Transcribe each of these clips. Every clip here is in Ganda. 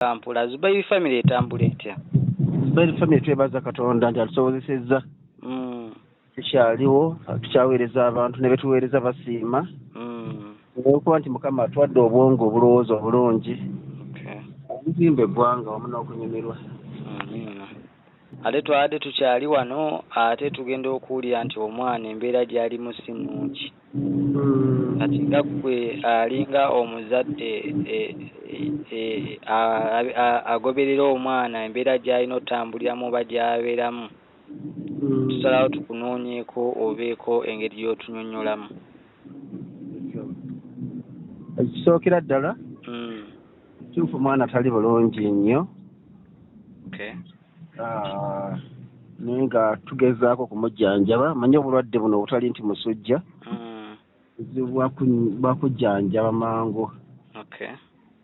Mpola, Zubairi family etambula etya? Zubairi family twebaza Katonda nti atusobozesezza. Tukyaliwo, tukyaweereza abantu ne betuweereza basiima. Olw'okuba nti Mukama atuwadde obwongo obulowooza obulungi. Okuzimba eggwanga wamu n'okunyumirwa. Amiina. Ate twabadde tukyali wano ate tugenda okuwulira nti omwana embeera gy'alimu si nnungi. Kati nga ggwe alinga omuzadde agoberera omwana embeera gy'alina otambuliramu oba gy'abeeramu, tusalawo tukunoonyeeko obeeko engeri gy'otunnyonnyolamu. Ekisookera ddala, kituufu omwana tali bulungi nnyo. Naye nga tugezaako okumujjanjaba, manyi obulwadde buno obutali nti musujja, buzibu bwakujjanjaba mangu.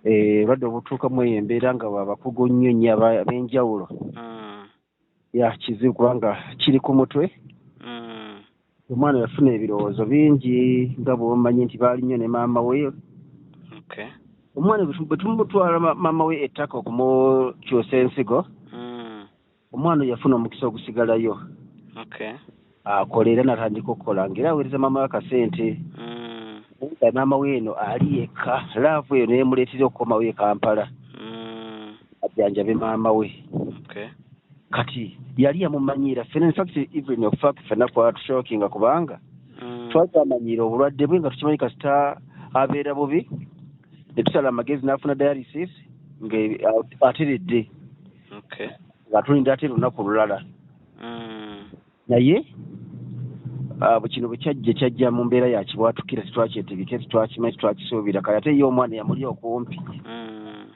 Obulwadde obutuukamu eyo embeera nga bwabakugu nnyo nnyo ab'enjawulo. Ya kizibu kubanga kiri ku mutwe. Omwana yafuna ebirowoozo bingi nga bw'omanyi nti baali nnyo ne maama we. Omwana bwe tumutwala maama we ettaka okumukyusa ensigo, omwana oyo yafuna omukisa ogusigalayo. Akola era n'atandika okukola ng'era aweereza maama we akasente. Nga maama we eno ali yekka, love eyo neemuleetera okukomawo e Kampala. Ajjanjabe maama we. Kati yali yamumanyiira ffenna, in fact even okufa ffenna kwatushockinga kubanga twali twamanyiira obulwadde bwe nga tukimanyi kasita abeera bubi ne tusala amagezi n'afuna dialysis nga ateredde. Nga tulinda ate lunaku lulala. Naye kino bwe kyajja kyajja mu mbeera ya kibwatukira, tetwakyetegeke, tetwakimanyi, tetwakisuubira. Kale ate ye omwana yamuli okumpi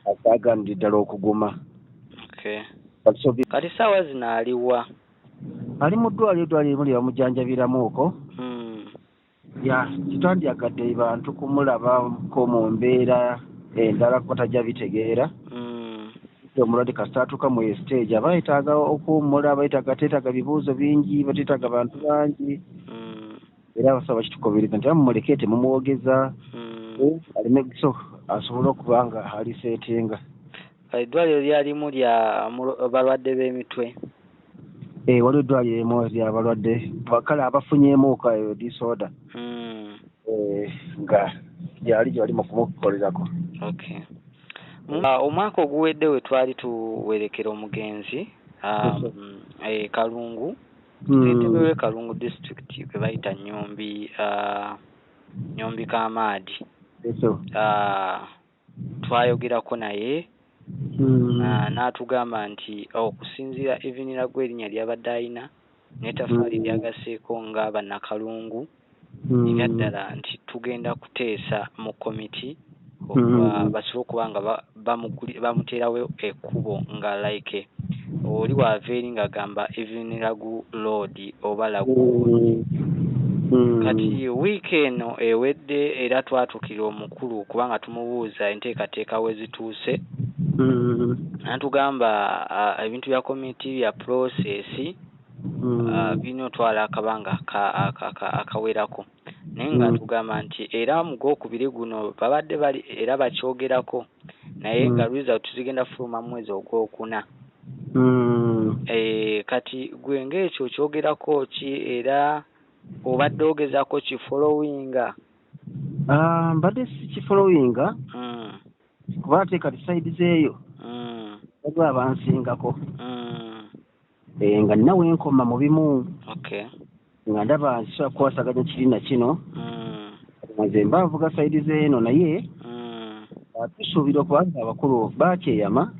asaagaanira ddala okuguma. Kati ssaawa zino aliwa? Ali mu ddwaliro, eddwaliro erimu lye bamujjanjabiramu okwo. Ya tetwandyagadde bantu kumulabako mu mbeera endala kuba tajja bitegeera. Omulwadde kasita atuuka mu eyo stage aba yeetaaga okuwummula, aba yeetaaga teetaaga bibuuzo bingi, aba teetaaga bantu bangi. Era abasawo bakitukubiriza nti mumuleke temumwogeza, aleme so asobole okuba nga aliseetinga. Eddwaliro lyalimu lya balwadde b'emitwe? Waliwo eddwaliro erimu ly'abalwadde kale abafunyeemu eyo disorder. Nga gyali gye bali mu kumukolerako. Omwaka oguwedde we twali tuwerekera omugenzi Kalungu, ssentebe w'e Kalungu district gwe bayita Nyombi, Nyombi Kamaadi. Twayogerako naye n'atugamba nti okusinziira Evelyn Lagu erinnya ly'abadde ayina n'ettaffaali ly'agasseeko nga bannakalungu, era ddala nti tugenda kuteesa mu komiti basobole okuba nga bamuteerawo ekkubo nga like oli bw'ava eri ng'agamba Evelyn Lagu Road oba Lagu Road. Kati wiiki eno ewedde era twatuukirira omukulu kubanga tumubuuza enteekateeka we zituuse. N'atugamba ebintu bya komiti bya process birina otwala akabanga akawerako. Naye ng'atugamba nti era mu gwokubiri guno babadde bali era bakyogerako naye nga result zigenda kufuluma mu mwezi ogwokuna. Kati ggwe ng'ekyo okyogerako ki era obadde ogezaako kifollowinga? Mbadde sikifollowinga kuba ate kati side z'eyo waliwo abansingako. Nga nina we nkoma mu bimu. Nga ndaba nsobola kukwasaganya kiri na kino. Nze mba nvuga side z'eno naye tusuubira okuba nga abakulu baakyeyama.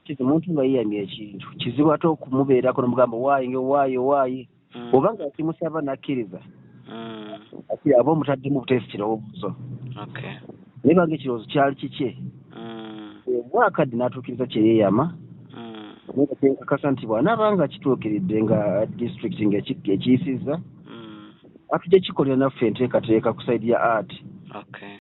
Kizi muntu nga yeeyamye ekintu kizibu ate okumubeerako n'omugamba owaaye nga owaaye owaaye. Oba nga kimusaba n'akkiriza. Ate aba omutaddemu buteesi kirowoozo. Naye banga ekirowoozo kyali kikye. Bwakadde n'atuukiriza kye yeeyama. Naye nga kyenkakasa nti bw'anaaba nga kituukiridde nga disitulikiti nga ekiyisizza, atujja kikolera naffe enteekateeka ku side ya art.